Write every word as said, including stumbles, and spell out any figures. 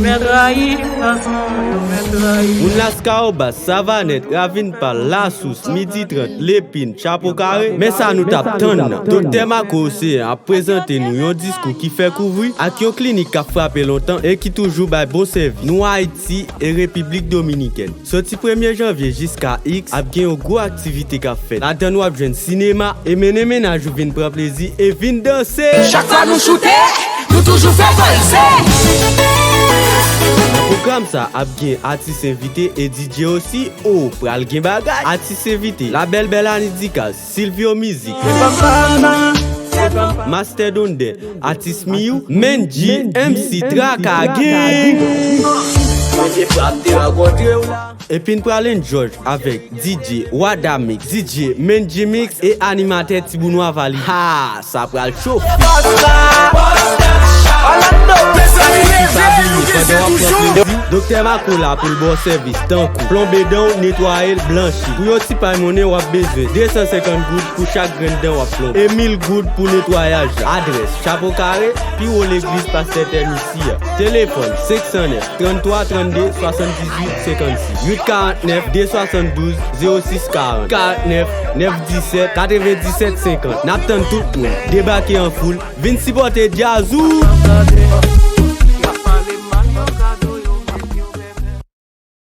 Mèt rayi, gason yo mèt rayi. Moun Laskawobas, Savanèt, Ravin Pal, Lasous, Midi trant, Lepin, Chapo Kare, men sa nou t ap tann nan. Doktè Mako Oseyan ap prezante nou yon diskou ki fè kouvri ak yon klinik k ap frape lontan e ki toujou bay bon sèvis. Nou Ayiti e Repiblik Dominikèn. Soti premye janvye jiska X, ap gen yon gwo aktivite k ap fèt. Ladan n w ap jwenn sinema e mennen mennaj ou vin pran plezi e vin danse. Chak fwa nou choute, nou toujou fè valse. Nan pwogram sa, ap gen atis envite e D J osi. O, pral gen bagay. Atis envite, La Belle Belle Annie Dicas, Silvio Music, Master Dondè, atis Miyou, Menji, M C Traka Gang. Epi n pral enjoy avèk D J Wadamix, D J Menji Mix e animatè Tibounwa Vali. Ha! Sa pral chofe. Pa bliye, pandan w ap pran plezi, Doktè Mako la pou l ba w sèvis, tankou plonbe dan w, netwaye l, blanchi. Pou yon ti pay monnen, w ap bezwen de san senkant goud pou chak grenn dan w ap plonbe e mil goud pou netwayaj la. Adrès, Chapo Kare, pi wo legliz Pastè Tèmisi a. Telefòn, senk san nèf, tranntwa trannde, swasanndizuit senkannsis, uit karantnèf, de swasanndouz, zewo sis karant, karantnèf, nèf disèt, katrevendisèt senkant. N ap tann tout moun. Debake an foul. Vin sipòte djaz ou!